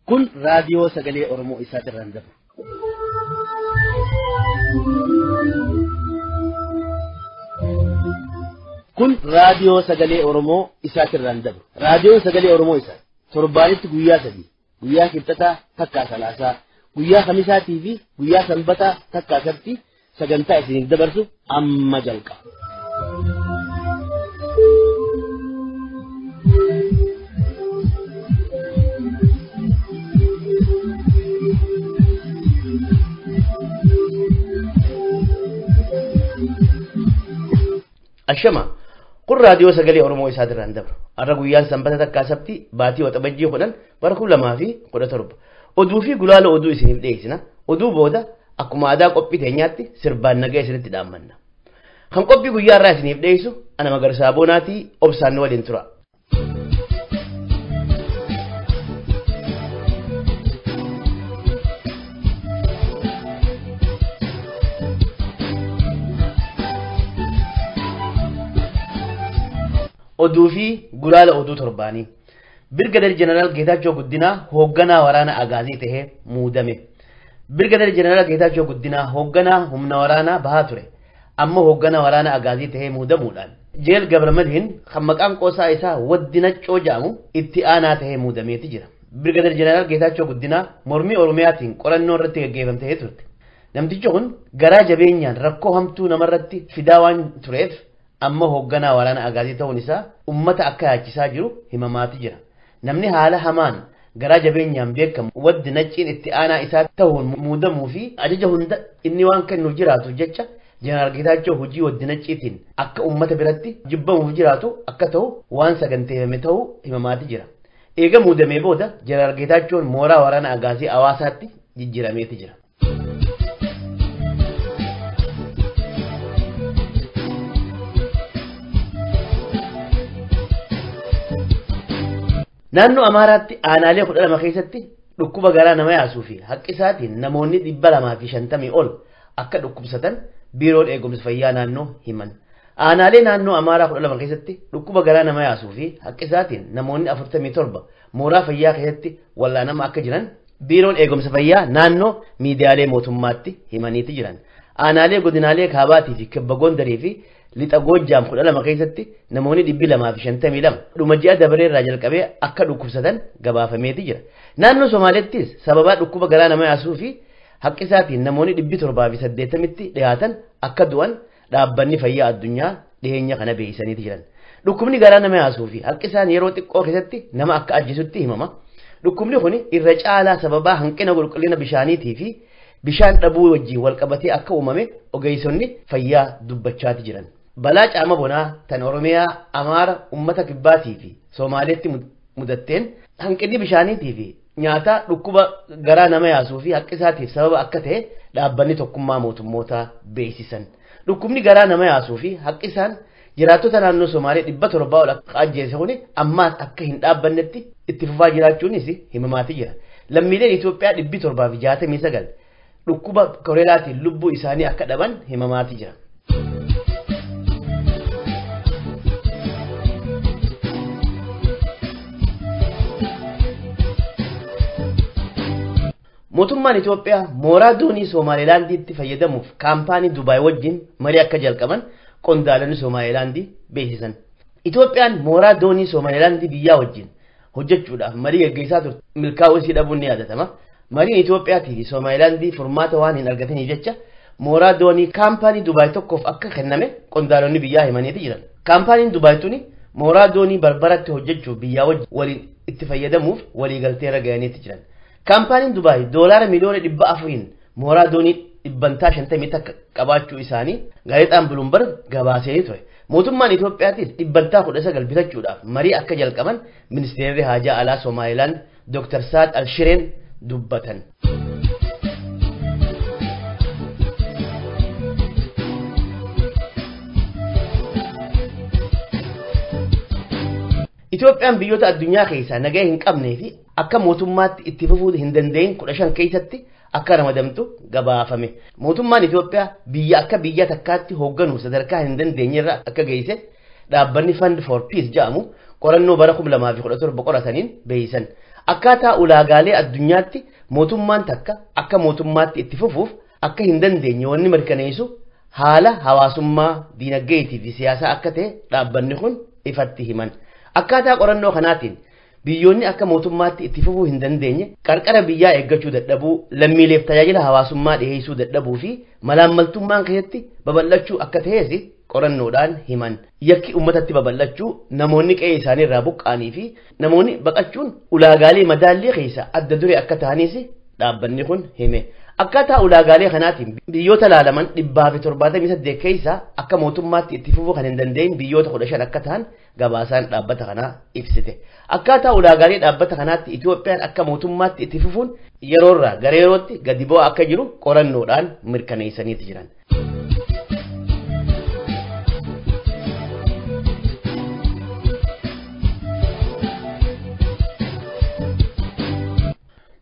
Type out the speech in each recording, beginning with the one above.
Kun raadiyoo sagalee Oromoo isaatirraan dabru. Kun raadiyoo sagalee Oromoo isaatirraan dabru. Raadiyoon sagalee Oromoo isaa torbaanitti guyyaa 3, guyyaa Kibxataa takkaa Salaasaa, guyyaa Khamisaatii fi guyyaa Sanbataa takkaa Sabtii sagantaa isiniif dabarsu amma jalqaba. Ashama kun raadiyoo sagalee Oromoo isaatirraan dabru. Har'a guyyaan Sanbata takkaa Sabtii baatii Waxabajjii 10 bara 2017. Oduu fi gulaala oduu isiniif dhiyeessina. Oduu booda akkuma aadaa qophii teenyaatti sirbaan nagaa isinitti dhaammanna. Kan qophii guyyaa irraa isiniif dhiyeessu ana Magarsaa Boonaatii obsaan nu waliin tura. Oduu fi gulaala oduu torbaanii. Birgadeer Jeneraal Geetaachoo Guddinaa hoogganaa waraana Agaazii tahee muudame. Birgadeer Jeneraal Geetaachoo Guddinaa hoogganaa humna waraanaa bahaa ture. Amma hoogganaa waraana Agaazii tahee muudamuudhaan Jeel Gabramadiin kan maqaan qoosaa isaa Waddi Naccoo jedhamu itti aanaa tahee muudameeti jira. Birgadeer Jeneraal Geetaachoo Guddinaa mormii Oromiyaatiin qorannoo irratti gaggeeffamtee turte. Namtichi kun garaa jabeenyaan rakkoo hamtuu namarratti fidaa waan tureef amma hoogganaa waraana Agaazii ta'uun isaa ummata akka yaachisaa jiru himamaati jira. Namni haala hamaan garaa jabeenyaan beekamu Waddi Nacciin itti aanaa isaa ta'uun muudamuu fi ajaja hunda inni waan kennuuf jiraatu jecha Jeneraal Geetaachoo hojii Waddi Nacciitiin akka ummata biratti jibbamuuf jiraatu akka ta'u waan saganteeffame ta'uu himamaati jira. Eega muudamee booda Jeneraal Geetaachoon mooraa waraana Agaazii Hawaasaatti jijjiirameeti jira. Naannoo Amaaraatti aanaalee 12 keessatti dhukkuba garaa nama yaasuu fi haqqi isaatiin namoonni 250 ol akka dhukkubsatan biiroon eegumsa fayyaa naannoo himan. Aanaalee naannoo Amaaraa 12 keessatti dhukkuba garaa nama yaasuu fi haqqi isaatiin namoonni 47 mooraa fayyaa keessatti wallaanama akka jiran biiroon eegumsa fayyaa naannoo miidiyaalee mootummaatti himaniiti jiran. Aanaalee godinaalee Kaabaatii fi Kibba Gondarii fi Lixa Goojjaam 12 keessatti namoonni 252 dhuma ji'a dabaree irraa jalqabee akka dhukkubsatan gabaafameeti jira. Naannoo Somaaleettis sababaa dhukkuba garaa nama yaasuu fi haqqi isaatiin namoonni 780tti dhiyaatan akka du'an dhaabbanni fayyaa addunyaa dhiyeenya kana beeksisaniiti jiran. Dhukkubni garaa nama yaasuu fi haqqi isaan yeroo xiqqoo keessatti nama akka ajjeesutti himama. Dhukkubni kun irra caalaa sababaa hanqina qulqullina bishaaniitii fi bishaan dhabuu wajjin wal qabatee akka uumame ogeessonni fayyaa dubbachaati jiran. Balaa caama bonaa tan Oromiyaa, Amaara, uummata Kibbaatii fi Somaaleetti mudatteen hanqinni bishaaniitii fi nyaataa dhukkuba garaa nama yaasuu fi haqqi isaatiif sababa akka ta'e dhaabbanni tokkummaa mootummootaa beeksisan. Dhukkubni garaa nama yaasuu fi haqqi isaan jiraattota naannoo Somaalee 700 ol akka ajjeese kuni ammaas akka hin dhaabbannetti itti fufaa jiraachuunis himamaati jira. Lammiileen Itoophiyaa 769 dhukkuba koleeraatiin lubbuu isaanii akka dhaban himamaati jira. Mootummaan Itoophiyaa mooraa doonii Somaalilaandiitti fayyadamuuf kaampaanii Dubaay wajjin marii akka jalqaban qondaalonni Somaalilaandii beeksisan. Itoophiyaan mooraa doonii Somaalilaandii biyyaa wajjin hojjechuudhaaf marii gaggeessaa turte milkaa'uu isii dhabuun ni yaadatama. Mariin Itoophiyaatii fi Somaalilaandii furmaata waan hin argataniif jecha mooraa doonii kaampaanii Dubaay tokkoof akka kenname qondaalonni biyyaa himaniiti jiran. Kaampaaniin Dubaay tuni mooraa doonii Barbaratti hojjechuuf biyyaa waliin itti fayyadamuuf waliigaltee irra ga'aniiti jiran. Kaampaaniin Dubaay doolaara miliyoona 400 mooraa doonii 50 qabaachuu isaanii gaazexaan Bloomberg gabaasee ture. Mootummaan Itoophiyaatis 19% bitachuudhaaf marii akka jalqaban ministeerri haajaa alaa Somaalilaand Dr. Saad Alshireen dubbatan. Itoophiyaan biyyoota addunyaa keessaa nagaa hin qabnee fi akka mootummaatti itti fufuu hin dandeenye 15 keessatti akka ramadamtu gabaafame. Mootummaan Itoophiyaa biyya akka biyya takkaatti hoogganuu sadarkaa hin dandeenyerra akka geesse dhaabbanni Fund for Peace jedhamu qorannoo bara 2017 qorataniin beeysan. Akkaataa ulaagaalee addunyaatti mootummaan takka akka mootummaatti itti fufuuf akka hin dandeenye wanni mirkaneessu haala hawaasummaa, diinagdeetii fi siyaasaa akka ta'e dhaabbanni kun ifatti himan. Akkaataa qorannoo kanaatiin biyyoonni akka mootummaatti itti fufuu hin dandeenye qarqara biyyaa eeggachuu dadhabuu, lammiileef tajaajila hawaasummaa dhiheessuu dadhabuu fi malaammaltummaan keessatti babal'achuu akka ta'es qorannoodhaan himan. Yakki uummatatti babal'achuu, namoonni qe'ee isaanii irraa buqqa'anii fi namoonni baqachuun ulaagaalee madaallii keessa adda duree akka ta'anis dhaabbanni kun hime. Akkaataa ulaagaalee kanaatiin biyyoota laalaman 178 keessaa akka mootummaatti itti fufuu kan hin dandeenye biyyoota 15 akka ta'an gabaasaan dhaabbata kanaa ibsite. Akkaataa ulaagaalee dhaabbata kanaatti Itoophiyaan akka mootummaatti itti fufuun yeroorraa gara yerootti gadi bu'aa akka jiru qorannoodhaan mirkaneessaniiti jiran.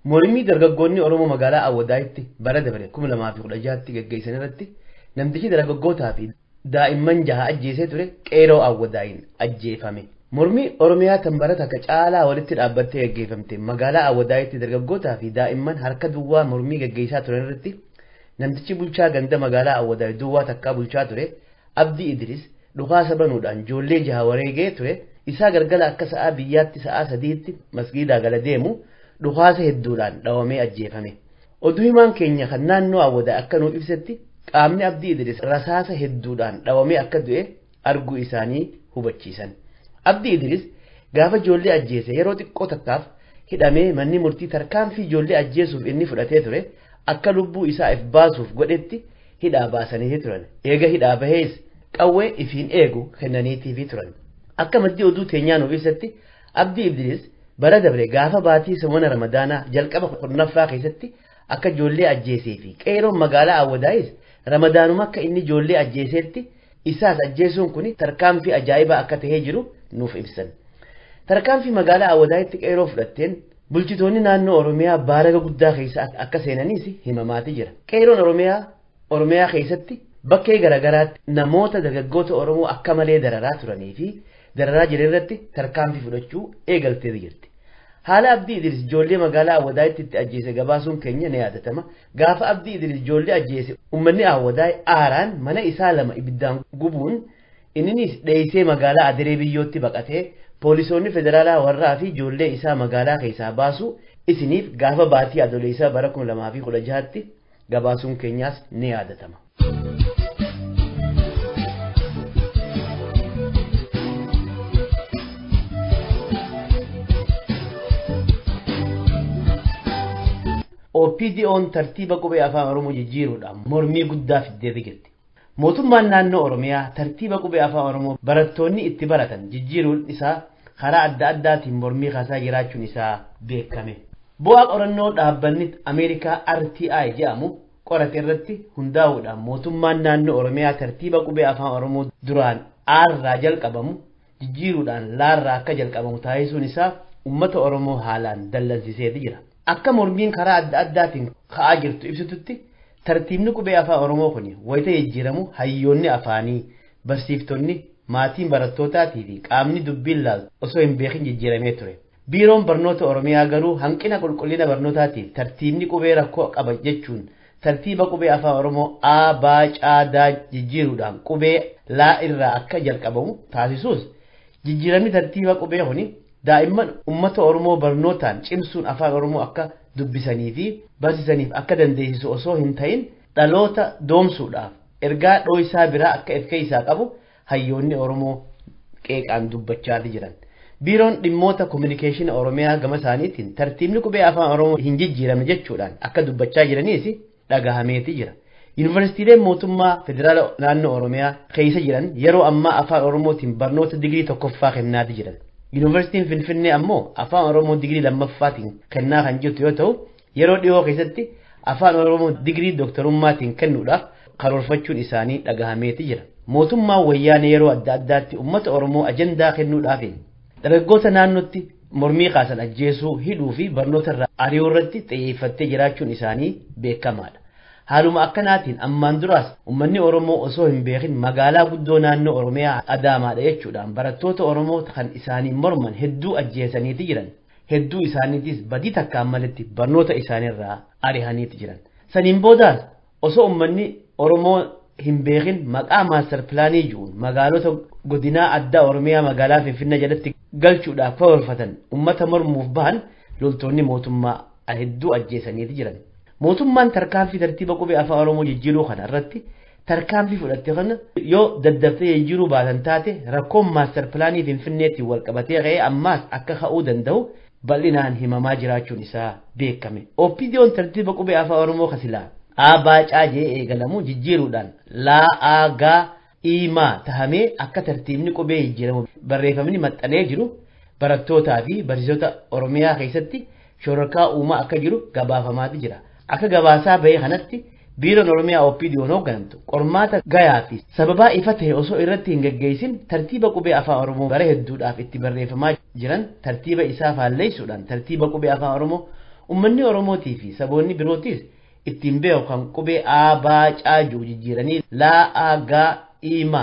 Mormii dargaggoonni Oromoo magaalaa Awwadaayitti bara dabare 2016tti geggeessan irratti namtichi dargaggootaa fi daa'imman jaha ajjeesee ture qeeroo Awwadaayin ajjeefame. Mormii Oromiyaa tan bara takka caalaa walitti dhaabbattee geggeeffamte magaalaa Awwadaayitti dargaggootaa fi daa'imman harka duwwaa mormii geggeessaa turan irratti namtichi bulchaa ganda magaalaa Awwadaay duwwaa takkaa bulchaa ture Abdii Idris dhukaasa banuudhaan ijoollee jaha wareegee ture isaa galgala akka sa'aa biyyaatti sa'aa 3tti masgiidaa gala deemu dhukaasa hedduudhaan dhawamee ajjeefame. Oduu himaan keenya kan naannoo Awwadaa akka nuuf ibsetti qaamni Abdii Idris rasaasa hedduudhaan dhawamee akka du'e arguu isaanii hubachiisan. Abdii Idris gaafa ijoollee ajjeese yeroo xiqqoo takkaaf hidhamee manni murtii tarkaanfii ijoollee ajjeesuuf inni fudhatee ture akka lubbuu isaa if baasuuf godhetti hidhaa baasanii turan. Eega hidhaa bahees qawwee ifiin eegu kennaniitiifii turan. Akka maddii oduu teenyaa nuuf ibsetti Abdii Idris bara dabre gaafa baatii soomana Ramadaanaa jalqaba 10ffaa keessatti akka ijoollee ajjeesee fi qeeroon magaalaa Awwadaayis Ramadaanuma akka inni ijoollee ajjeeseetti isaas ajjeesuun kun tarkaanfii ajaa'ibaa akka tahee jiru nuuf ibsan. Tarkaanfii magaalaa Awwadaayitti qeeroo fudhatteen bulchitoonni naannoo Oromiyaa baaraga guddaa keessa akka seenaniis himamaati jira. Qeeroon Oromiyaa keessatti bakkee garaagaraatti namoota dargaggoota Oromoo akka malee dararaa turanii fi dararaa jiran irratti tarkaanfii fudhachuu eegaltee jirti. Haala Abdii Idris ijoollee magaalaa Awwadaayitti itti ajjeese gabaasuun keenya ni yaadatama. Gaafa Abdii Idris ijoollee ajjeese uummanni Awwadaay aaraan mana isaa lama ibiddaan gubuun inninis dheessee magaalaa Adiree biyyootti baqatee poolisoonni federaalaa warraa fi ijoollee isaa magaalaa keessaa baasu isiniif gaafa baatii adoleessaa bara 2016tti gabaasuun keenyaas ni yaadatama. OPDO'n tartiiba qubee afaan Oromoo jijjiiruudhaan mormii guddaa fiddee jirti. Mootummaan naannoo Oromiyaa tartiiba qubee afaan Oromoo barattoonni itti baratan jijjiiruun isaa karaa adda addaatiin mormii kaasaa jiraachuun isaa beekame. Bu'aa qorannoo dhaabbanni Ameerikaa RTI jedhamu qorate irratti hundaa'uudhaan mootummaan naannoo Oromiyaa tartiiba qubee afaan Oromoo duraan aarraa jalqabamu jijjiiruudhaan laarraa akka jalqabamu taasisuun isaa uummata Oromoo haalaan dallansiiseeti jira. Akka mormiin karaa adda addaatiin ka'aa jirtu ibsitutti tartiibni qubee afaan Oromoo kun wayita jijjiiramu hayyoonni afaanii, barsiiftonni, maatiin barattootaatii fi qaamni dubbiin laalu osoo hin beekin jijjiiramee ture. Biiroon barnoota Oromiyaa garuu hanqina qulqullina barnootaatiif tartiibni qubee rakkoo qaba jechuun tartiiba qubee afaan Oromoo A, B, C, D jijjiiruudhaan qubee laa irraa akka jalqabamu taasisuus jijjiiramni tartiiba qubee kuni daa'imman uummata Oromoo barnootaan cimsuun afaan Oromoo akka dubbisanii fi barsiisaniif akka dandeessisu osoo hin ta'in dhaloota doomsuudhaaf ergaa dhooysaa biraa akka of keessaa qabu hayyoonni Oromoo qeeqaan dubbachaa jiran. Biiroon dhimmoota kominikeeshinii Oromiyaa gama isaaniitiin tartiibni qubee afaan Oromoo hin jijjiiramne jechuudhaan akka dubbachaa jiraniis dhagahameeti jira. Yuunivarsiitiileen mootummaa federaala naannoo Oromiyaa keessa jiran yeroo ammaa afaan Oromootiin barnoota digirii tokkoffaa kennaati jiran. Yuunivarsiitiin Finfinnee ammoo afaan Oromoo digirii lammaffaatiin kennaa kan jirtu yoo ta'u yeroo dhiyoo keessatti afaan Oromoo digirii dooktarummaatiin kennuudhaaf karoorfachuun isaanii dhagahameeti jira. Mootummaan wayyaanee yeroo adda addaatti uummata Oromoo ajandaa kennuudhaaf dargaggoota naannootti mormii kaasan ajjeesuu, hidhuu fi barnoota irraa ari'uu irratti xiyyeeffattee jiraachuun isaanii beekamaadha. Haaluma akkanaatiin ammaan duraas uummanni Oromoo osoo hin beekin magaalaa guddoo naannoo Oromiyaa Adaamaadha jechuudhaan barattoota Oromoo kan isaanii morman hedduu ajjeesaniiti jiran. Hedduu isaaniitis badii takkaan maletti barnoota isaaniirraa ari'aniiti jiran. Saniin boodaas osoo uummanni Oromoo hin beekin maqaa maastar pilaanii jiruun magaalota godinaa addaa Oromiyaa magaalaa Finfinnee jalatti galchuudhaaf karoorfatan uummata mormuuf bahan loltoonni mootummaa hedduu ajjeesaniiti jiran. Mootummaan tarkaanfii tartiiba qubee afaan Oromoo jijjiiruu kana irratti tarkaanfii fudhatte kana yoo daddaftee jijjiiruu baatan taate rakkoon maastar pilaanii Finfinneetiin wal qabatee ka'ee ammaas akka ka'uu danda'u bal'inaan himamaa jiraachuun isaa beekame. OPDO'n tartiiba qubee afaan Oromoo kasilaa A B C jee eegalamu jijjiiruudhaan laa A G I M tahamee akka tartiibni qubee jijjiiramu barreeffamni maxxanee jiru barattootaa fi barsiisota Oromiyaa keessatti shororkaa uumaa akka jiru gabaafamaati jira. Akka gabaasaa bahee kanatti biiroon Oromiyaa OPDO'n hoogganamtu qormaata gayaa fi sababaa ifa ta'e osoo irratti hin geggeessin tartiiba qubee afaan Oromoo bara hedduudhaaf itti barreeffamaa jiran tartiiba isaa faalleessuudhaan tartiiba qubee afaan Oromoo uummanni Oromootii fi saboonni birootis ittiin beeku kan qubee A B C jiru jijjiiranii laa A G I M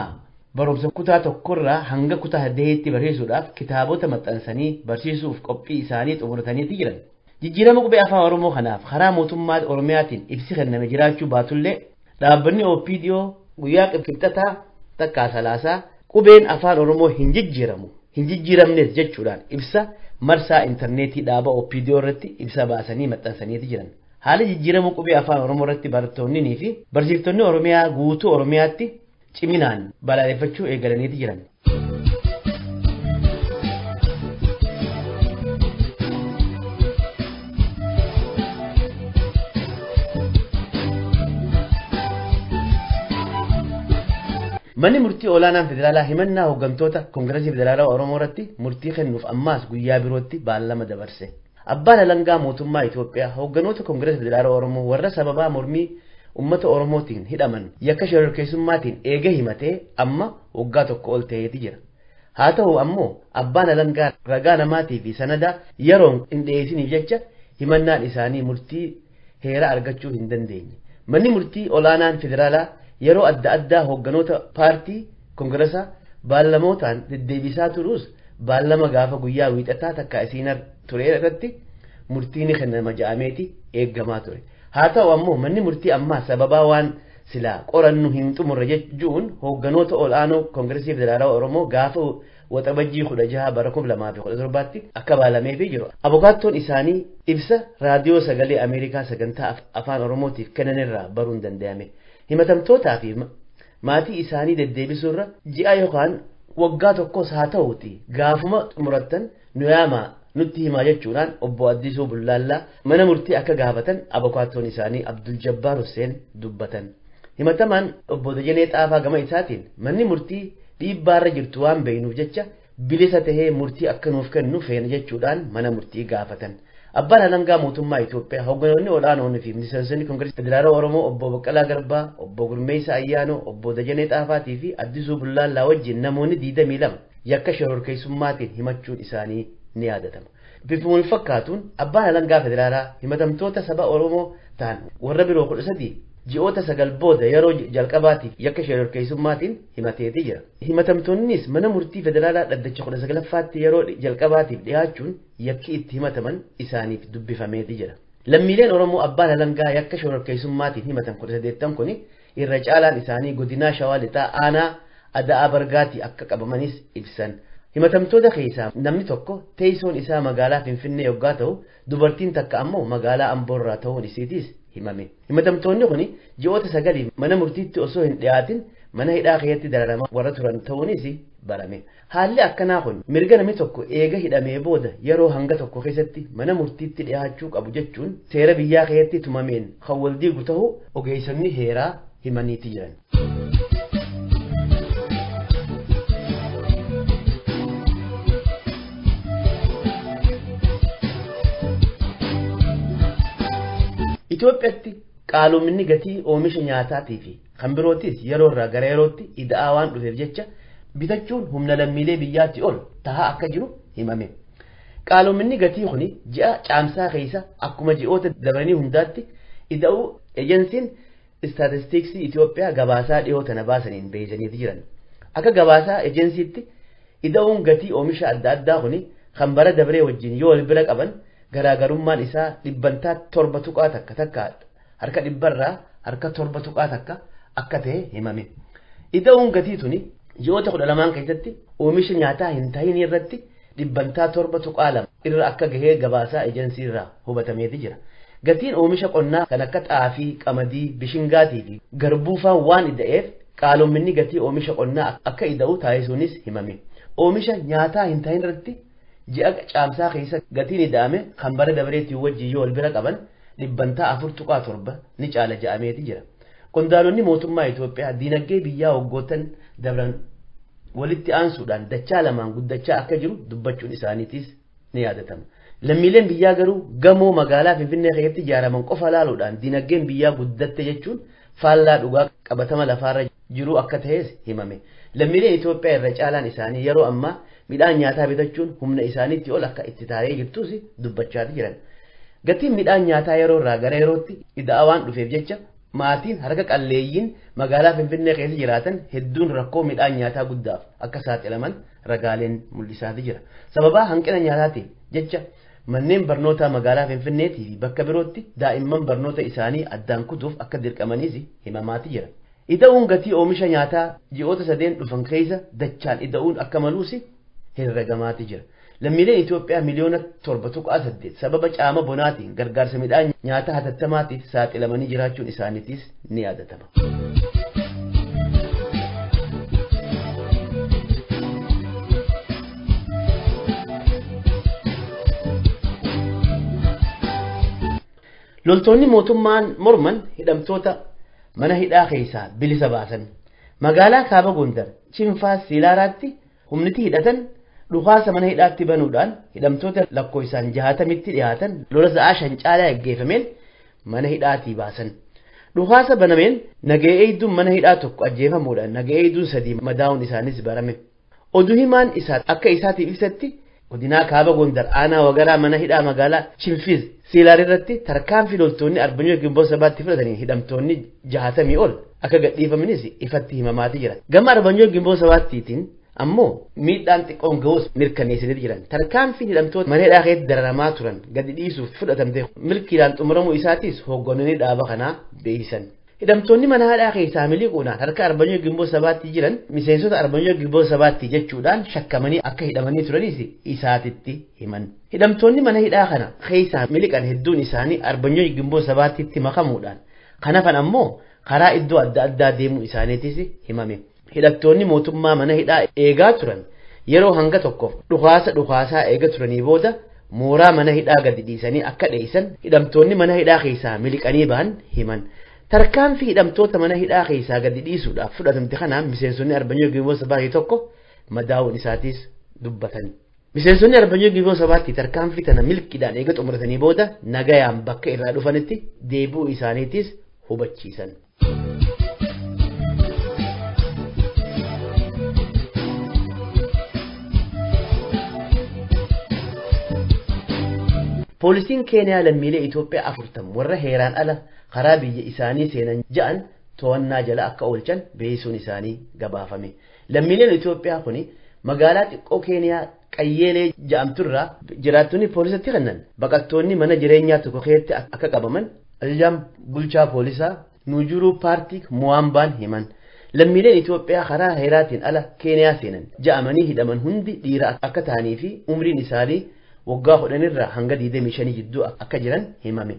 barumsa kutaa tokkorraa hanga kutaa saddeetitti barsiisuudhaaf kitaabota maxxansanii barsiisuuf qophii isaanii xumurataniiti jiran. Jijjiirama qubee afaan Oromoo kanaaf karaa mootummaa Oromiyaatiin ibsi kenname jiraachuu baatullee dhaabbanni OPDO guyyaa qibxataa takkaa salaasaa qubeen afaan Oromoo hin jijjiiramu hin jijjiiramnes jechuudhaan ibsa marsaa intarneetii dhaaba OPDO irratti ibsa baasanii maxxansaniiti jiran. Haala jijjiirama qubee afaan Oromoo irratti barattoonnii fi barsiiftonni Oromiyaa guutuu Oromiyaatti ciminaan balaaleffachuu eegalaniiti jiran. Manni murtii olaanaan federaalaa himannaa hooggantoota Koongireesii Federaalaa Oromoo irratti murtii kennuuf ammaas guyyaa birootti beellama dabarse. Abbaan alangaa mootummaa Itoophiyaa hoogganoota Koongireesii Federaalaa Oromoo warra sababaa mormii uummata Oromootiin hidhaman yakka shororkeessummaatiin eega himatee amma waggaa tokko ol ta'eeti jira. Haa ta'u ammoo abbaan alangaa ragaa namaatii fi sanada yeroon hin dhiyeessiniif jecha himannaan isaanii murtii heeraa argachuu hin dandeenye. Manni murtii olaanaan federaalaa yeroo adda addaa hoogganoota paartii koongireesaa baallamootaan deddeebisaa turuus baallama gaafa guyyaa wiixataa takka isiin ture irratti murtii ni kennama ja'ameeti eeggamaa ture. Haa ta'u ammoo manni murtii ammaa sababaa waan silaa qorannu hin xumurre jechuun hoogganoota ol'aanoo Koongireesii Federaalaa Oromoo gaafa waxabajjii 16 bara 2017tti akka baalameefii jiru. Abukaattoon isaanii ibsa raadiyoo sagalee Ameerikaa sagantaa afaan Oromootiif kennanirraa baruun danda'ame. Himatamtootaa fi maatii isaanii deddeebisuurra ji'a yookaan waggaa tokkos haa ta'uuti gaafuma xumurattan nu yaamaa nutti himaa jechuudhaan obbo Addisuu Bullaallaa mana murtii akka gaafatan abukaattoon isaanii Abdul Jabbaar Hussein dubbatan. Himatamaan obbo Dajanee Xaafaa gama isaatiin manni murtii dhiibbaarra jirtu waan beeknuuf jecha bilisa tahee murtii akka nuuf kennu feena jechuudhaan mana murtii gaafatan. Abbaan alangaa mootummaa Itoophiyaa hoogganoonni ol'aanoon fi miseensonni Koongireesii Federaalaa Oromoo obbo Baqqalaa Garbaa, obbo Gurmeessaa Ayyaanoo, obbo Dajanee Xaafaatii fi Addisuu Bullaallaa wajjin namoonni 22 yakka shororkeessummaatiin himachuun isaanii ni yaadatama. Bifuma wal fakkaatuun abbaan alangaa federaalaa himatamtoota saba Oromoo ta'an warra biroo 13 ji'oota 9 booda yeroo jalqabaatiif yakka shororkeessummaatiin himateeti jira. Himatamtoonnis mana murtii federaalaa dhaddacha 19ffaatti yeroo jalqabaatiif dhiyaachuun yakki itti himataman isaaniif dubbifameeti jira. Lammiileen Oromoo abbaan alangaa yakka shororkeessummaatiin himatan 18 kun irra caalaan isaanii godinaa Shawaa Lixaa aanaa Ada'aa Bargaatii akka qabamanis ibsan. Himatamtoota keessaa namni tokko teessoon isaa magaalaa Finfinnee yoggaa ta'u dubartiin takka ammoo magaalaa Amboorraa ta'uun isiitiis himame. Himatamtoonni kun ji'oota 9 mana murtiitti osoo hin dhiyaatin mana hidhaa keessatti dararamaa warra turan ta'uunis barame. Haalli akkanaa kun mirga namni tokko eega hidhamee booda yeroo hanga tokko keessatti mana murtiitti dhiyaachuu qabu jechuun seera biyyaa keessatti tumameen kan wal diigu ta'uu ogeessonni heeraa himaniiti jiran. Itoophiyaatti qaalominni gatii oomisha nyaataatii fi kan birootis yeroo irraa gara yerootti ida'aa waan dhufeef jecha bitachuun humna lammiilee biyyaatti ol tahaa akka jiru himame. Qaalominni gatii kuni ji'a caamsaa keessa akkuma ji'oota dabranii hundaatti ida'uu ejensiin istaatistiksii Itoophiyaa gabaasaa dhiyoo tana baasaniin beeksisaniiti jiran. Akka gabaasaa ejensiitti ida'uun gatii oomisha adda addaa kuni kan bara dabree wajjin yoo wal bira qaban garaagarummaan isaa dhibbantaa 7.1 harka dhibbarraa harka 7.1 akka ta'e himame. Ida'uun gatii tuni ji'oota 12 keessatti oomisha nyaataa hin tahin irratti dhibbantaa 7.2 irra akka gahee gabaasaa ejensii irraa hubatameeti jira. Gatiin oomisha qonnaa kan akka xaafii, qamadii, bishingaatii fi garbuu fa'aa waan ida'eef qaaloominni gatii oomisha qonnaa akka ida'u taasisuunis himame. Oomisha nyaataa hin tahin irratti ji'a caamsaa keessa gatiin ida'ame kan bara dabreetii wajjin yoo wal bira qaban dhibbantaa 4.7 ni caala ja'ameeti jira. Qondaalonni mootummaa Itoophiyaa diinagdee biyyaa waggootan dabran walitti aansuudhaan dachaa lamaan guddachaa akka jiru dubbachuun isaaniitis ni yaadatama. Lammiileen biyyaa garuu gamoo magaalaa Finfinnee keessatti ijaaraman qofa laaluudhaan diinagdeen biyyaa guddatte jechuun faallaa dhugaa qabatama lafaarra jiru akka ta'es himame. Lammiileen Itoophiyaa irra caalaan isaanii yeroo ammaa midhaan nyaataa bitachuun humna isaaniitti ol akka itti taa'ee jirtus dubbachaa jiran. Gatiin midhaan nyaataa yeroo irraa gara yerootti ida'aa waan dhufeef jecha maatiin harka qalleeyyiin magaalaa Finfinnee keessa jiraatan hedduun rakkoo midhaan nyaataa guddaaf akka saaxilaman ragaaleen mul'isaa jira. Sababa hanqina nyaataatiif jecha manneen barnootaa magaalaa Finfinneetii fi bakka birootti daa'imman barnoota isaanii addaan kutuuf akka dirqamaniis himamaati jira. Ida'uun gatii oomisha nyaataa ji'oota 3 dhufan keessa dachaan ida'uun akka maluus herregamaati jira. Lammiileen Itoophiyaa miliyoona 7.8 sababa caama bonaatiin gargaarsa midhaan nyaataa hatattamaatiif saaxilamanii jiraachuun isaaniitis ni yaadatama. Loltoonni mootummaan morman hidhamtoota mana hidhaa keessaa bilisa baasan. Magaalaa Kaaba Gondar Chinfaa Silaaraatti humniti hidhatan dhukaasa mana hidhaatti banuudhaan hidhamtoota lakkoofsaan 60tti dhiyaatan lola sa'aa 5 caalaa geggeeffameen mana hidhaatii baasan. Dhukaasa banameen nagahee eegduun mana hidhaa tokko ajjeefamuudhaan nagahee eegduun 3 madaa'uun isaanis barame. Oduu himaan isaa akka isaatiif ibsatti godinaa Kaaba Gondar aanaa Wagaraa mana hidhaa magaalaa Chinfiz Siilaar irratti tarkaanfii loltoonni Arbanyoo Ginboota Sabaatti fudhatanii hidhamtoonni 60 ol akka gadhiifamanis ifatti himamaati jira. Gama Arbanyoo Ginboota Sabaattiitiin ammoo miidhaan xiqqoon ga'us mirkaneessanii jiran. Tarkaanfiin hidhamtoota mana hidhaa keessatti dararamaa turan gadi dhiisuuf fudhatamte milkiidhaan xumuramuu isaatiis hooggantoonni dhaaba kanaa beeksisan. Hidhamtoonni mana hidhaa keessaa miliquudhaan harka Arbanyoo Ginboota Sabaatti jiran miseensota Arbanyoo Ginboota Sabaatti jechuudhaan shakkamanii akka hidhamanii turanis isaatitti himan. Hidhamtoonni mana hidhaa kana keessaa miliqan hedduun isaanii Arbanyoo Ginboota Sabaattitti makamuudhaan kan hafan ammoo karaa iddoo adda addaa deemuu isaaniitis himame. Hidhattoonni mootummaa mana hidhaa eegaa turan yeroo hanga tokkoof dhukaasa dhukaasaa eega turanii booda mooraa mana hidhaa gadi dhiisanii akka dheessan hidhamtoonni mana hidhaa keessaa miliqanii ba'an himan. Tarkaanfii hidhamtoota mana hidhaa keessaa gadi dhiisuudhaaf fudhatamte kanaan miseensonni Arbanyoo Ginboota Sabaatti tokko madaa'uun isaatiis dubbatan. Miseensonni Arbanyoo Ginboota Sabaatti tarkaanfii tana milkiidhaan eega xumuratanii booda nagayaan bakka irraa dhufanitti deebi'uu isaaniitis hubachiisan. Poolisiin Keeniyaa lammiilee Itoophiyaa 40 warra heeraan ala karaa biyya isaanii seenan ja'an to'annaa jala akka oolchan beeksisuun isaanii gabaafame. Lammiileen Itoophiyaa kuni magaalaa xiqqoo Keeniyaa Qayyeelee ja'amturraa jiraattonni poolisatti kennan baqattoonni mana jireenyaa tokko keessatti akka qabaman ajajaan bulchaa poolisaa Nujuruu Paartii Muwaambaan himan. Lammiileen Itoophiyaa karaa heeraatiin ala Keeniyaa seenan ja'amanii hidhaman hundi dhiira akka ta'anii fi umriin isaanii waggaa 10 irraa hanga 25 jidduu akka jiran himame.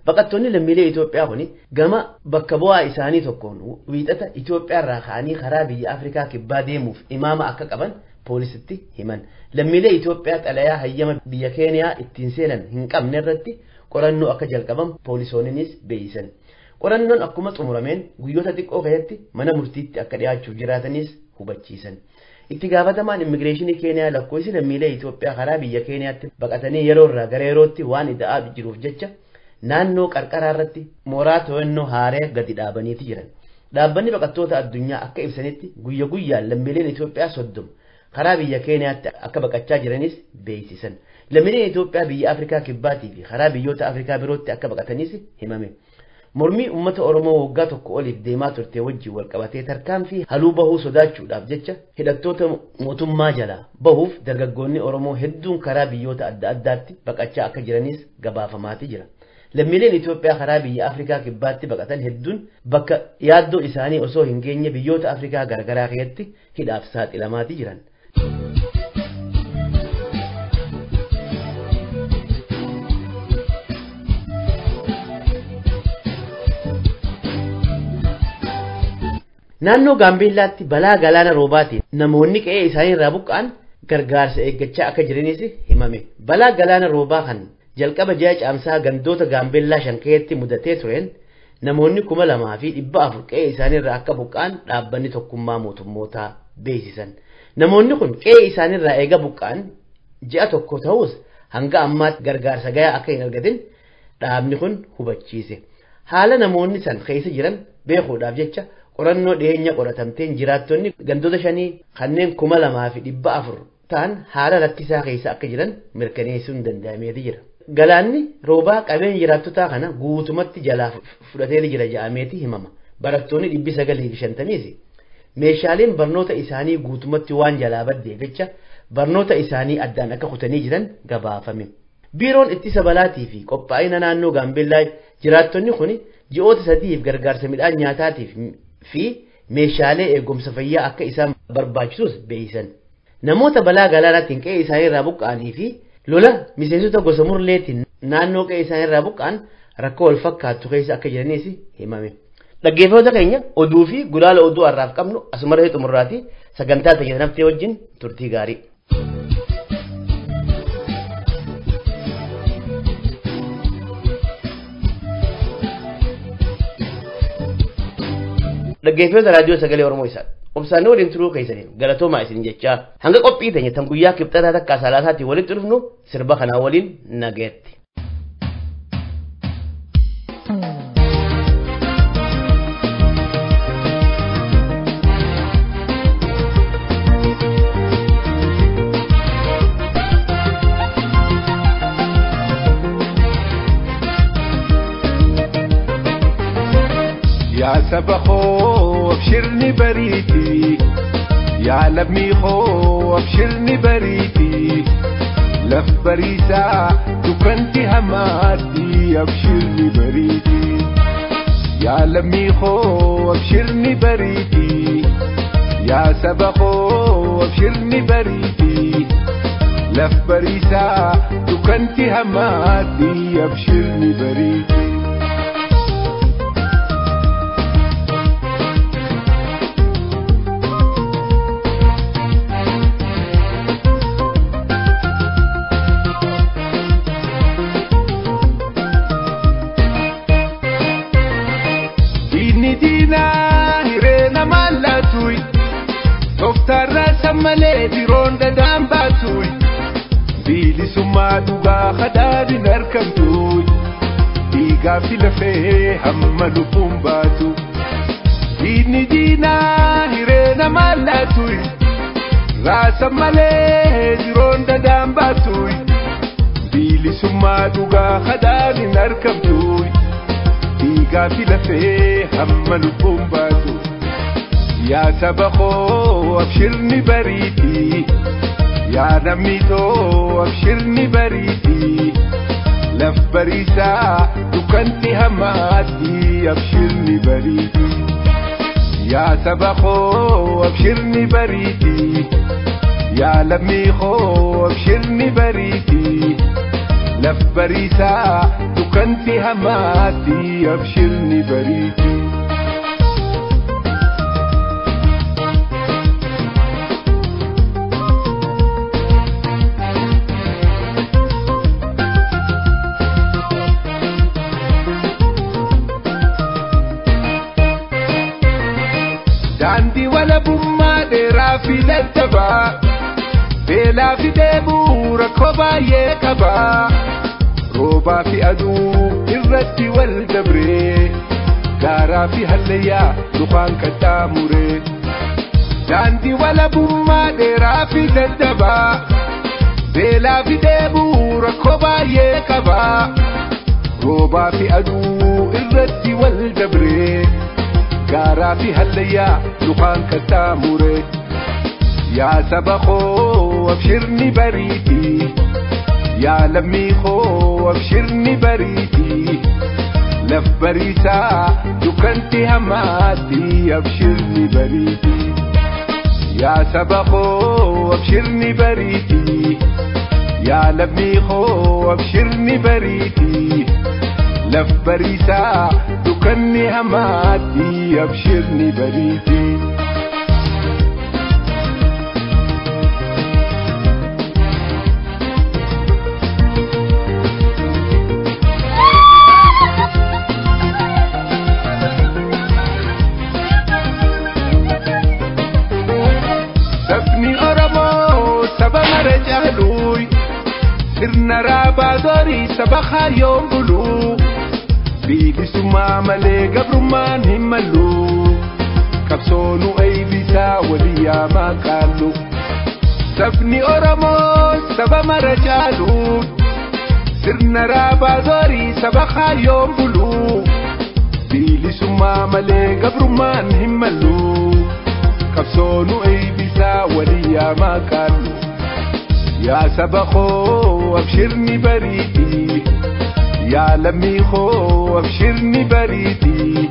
Baqattoonni lammiilee Itoophiyaa kuni gama bakka bu'aa isaanii tokkoon wiixata Itoophiyaa irraa ka'anii karaa biyya Afrikaa kibbaa deemuuf imaama akka qaban poolisitti himan. Lammiilee Itoophiyaa xalayaa hayyama biyya Keeniyaa ittiin seenan hin qabne irratti qorannoo akka jalqaban poolisoonnis beeksisan. Qorannoon akkuma xumurameen guyyoota xiqqoo keessatti mana murtiitti akka dhiyaachuuf jiraatanis hubachiisan. Itti gaafatamaan immigireeshinii Keeniyaa lakkoofsi lammiilee Itoophiyaa karaa biyya Keeniyaatti baqatanii yeroo irraa gara yerootti waan ida'aa jiruuf jecha naannoo qarqaraa irratti mooraa to'annoo haaraa gadi dhaabaniiti jiran. Dhaabbanni baqattoota addunyaa akka ibsanitti guyya guyyaan lammiileen Itoophiyaa 30 karaa biyya Keeniyaatti akka baqachaa jiranis beeksisan. Lammiileen Itoophiyaa biyya Afrikaa kibbaatii fi karaa biyyoota Afrikaa birootti akka baqatanis himame. Mormii uummata Oromoo waggaa tokko oliif deemaa turte wajjin wal qabatee tarkaanfii haluu bahuu sodaachuudhaaf jecha hidhattoota mootummaa jalaa bahuuf dargaggoonni Oromoo hedduun karaa biyyoota adda addaatti baqachaa akka jiranis gabaafamaati jira. Lammiileen Itoophiyaa karaa biyya Afrikaa kibbaatti baqatan hedduun bakka yaaddoo isaanii osoo hin geenye biyyoota Afrikaa garaagaraa keessatti hidhaaf saaxilamaati jiran. Naannoo Gaambeellaatti balaa galaana roobaatiin namoonni qe'ee isaanii irraa buqqa'an gargaarsa eeggachaa akka jiranis himame. Balaa galaana roobaa kan jalqaba ji'a caamsaa gandoota Gaambeellaa shan keessatti mudatee tureen namoonni 2400 qe'ee isaanii irraa akka buqqa'an dhaabbanni tokkummaa mootummootaa beeksisan. Namoonni kun qe'ee isaanii irraa eega buqqa'an ji'a tokko ta'us hanga ammaatti gargaarsa gahaa akka hin argatin dhaabni kun hubachiise. Haala namoonni san keessa jiran beekuudhaaf jecha qorannoo dhiyeenya qoratamteen jiraattonni gandoota shanii kanneen 2400 ta'an haala rakkisaa keessa akka jiran mirkaneessuun danda'ameeti jira. Galaanni roobaa qabeenya jiraattotaa kana guutumatti jalaa fudhatee jira jedhameeti himama. Barattoonni 950 meeshaaleen barnoota isaanii guutumatti waan jalaa baddeef jecha barnoota isaanii addaan akka kutanii jiran gabaafame. Biiroon ittisa balaatii fi qophaa'ina naannoo Gaambeellaa jiraattonni kun ji'oota sadiif gargaarsa midhaan nyaataatiif fi meeshaalee eegumsa fayyaa akka isaan barbaachisus beeksisan. Namoota balaa galaanaatiin qe'ee isaanii irraa buqqa'anii fi lola miseensota gosa murleetiin naannoo qe'ee isaanii irraa buqqa'an rakkoo wal fakkaattu keessa akka jiranis himame. Dhaggeeffattoota keenya oduu fi gulaala oduu har'aaf qabnu asumarratti xumurraati sagantaa tajaajila naftee wajjin turtii gaarii. Dhaggeeffattoota raadiyoo sagalee Oromoo isaa obsaanii waliin turuu keessaniin galatoomaa isin jechaa hanga qophii teenya tan guyyaa kibxataa takka salaasaatiin walitti dhufnu sirba kanaa waliin nageetti. يا سبا خو ابشرني بريتي يا لمي خو ابشرني بريتي لف بريسا دكنتي هماتي ابشرني بريتي يا لمي خو ابشرني بريتي يا سبا خو ابشرني بريتي لف بريسا دكنتي هماتي ابشرني بريتي Malee biroon dadaan baatuy bilisummaa dhugaa khadaadin argamtuy dhiigaa fi lafee hamma lubbuun baatu diinni diinaa hiree namaa laatuy raasa malee biroon dadaan baatuy bilisummaa dhugaa khadaadin argamtuy dhiigaa fi lafee hamma lubbuun baatu. يا سبخو ابشرني بريتي يا نميتو ابشرني بريتي لف بريسا دكنتي هماتي ابشرني بريتي يا سبخو ابشرني بريتي يا لميخو ابشرني بريتي لف بريسا دكنتي هماتي ابشرني بريتي Daandii walabummaa dheeraa fi dadhabaa beelaa fi dheebuu rakkoo baay'ee qabaa roobaa fi aduu irratti wal dabree gaaraa fi hallayyaa lufaan qaxxaamuree. Daandii walabummaa dheeraa fi dadhabaa beelaa fi dheebuu rakkoo baay'ee qabaa Roobaa fi aduu irratti wal dabree gaaraa fi hallayyaa lukaan qaxxaamure. Yaa saba koo abshirni bariiti, yaa lammii koo abshirni bariiti, laf bariisaa dukkanti hamaatti abshirni bariiti. Yaa saba koo abshirni bariiti, yaa lammii koo abshirni bariiti, laf bariisaa dukkanni hamaatti abshirni bariiti. Sabni Oromoo saba mara jaaluuy, sirna raabaa dorii saba kaayyoon buluu, bilisummaa malee gabrummaan hin mallu, qabsoonu eeybisaa walii yaamaa qaallu. Sabni Oromoo saba mara jaaluuy, sirna raabaa dorii saba kaayyoon buluu, bilisummaa malee gabrummaan hin mallu, qabsoonu eeybisaa walii yaamaa qaallu. Yaa saba koo abshirni bariiti, yaa lammii koo abshirni bariiti,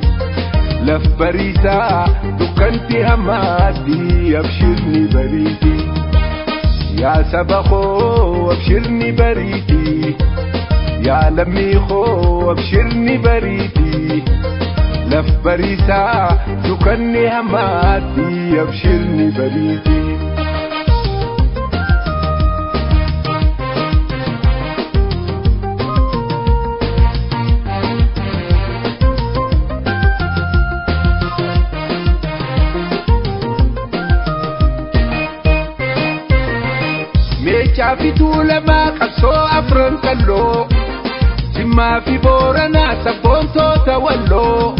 laf bariisaa dukkanti hamaatti abshirni bariiti. Yaa saba koo abshirni bariiti, yaa lammii koo abshirni bariiti, laf bariisaa dukkanni hamaatti abshirni bariiti. Meechaa fi Tuulamaa qabsoo afran qalloo, Jimmaa fi Booranaa sabboontoota Walloo,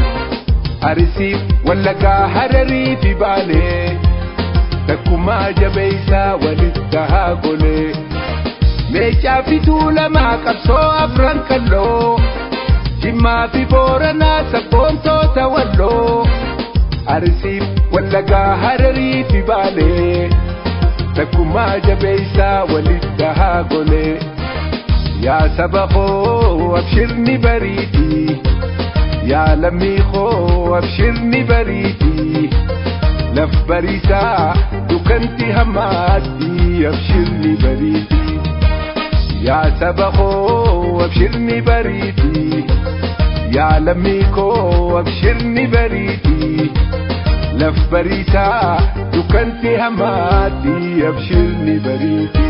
Arisiif Wallaggaa Hararii fi Baalee, takkumaa jabeessaa walitti haa golee. Meechaa fi Tuulamaa qabsoo afran qalloo, Jimmaa fi Booranaa sabboontoota Walloo, Arisiif Wallaggaa Hararii fi Baalee, takkumaa jabeessaa walitti haa golee. Yaa saba koo abshirni bariiti, yaa lammii koo abshirni bariiti, laf bariisaa dukkanti hamaatti abshirni bariiti. Yaa saba koo abshirni bariiti, yaa lammii koo abshirni bariiti, laf bariisaa dukkanti hamaatti abshirni bariiti.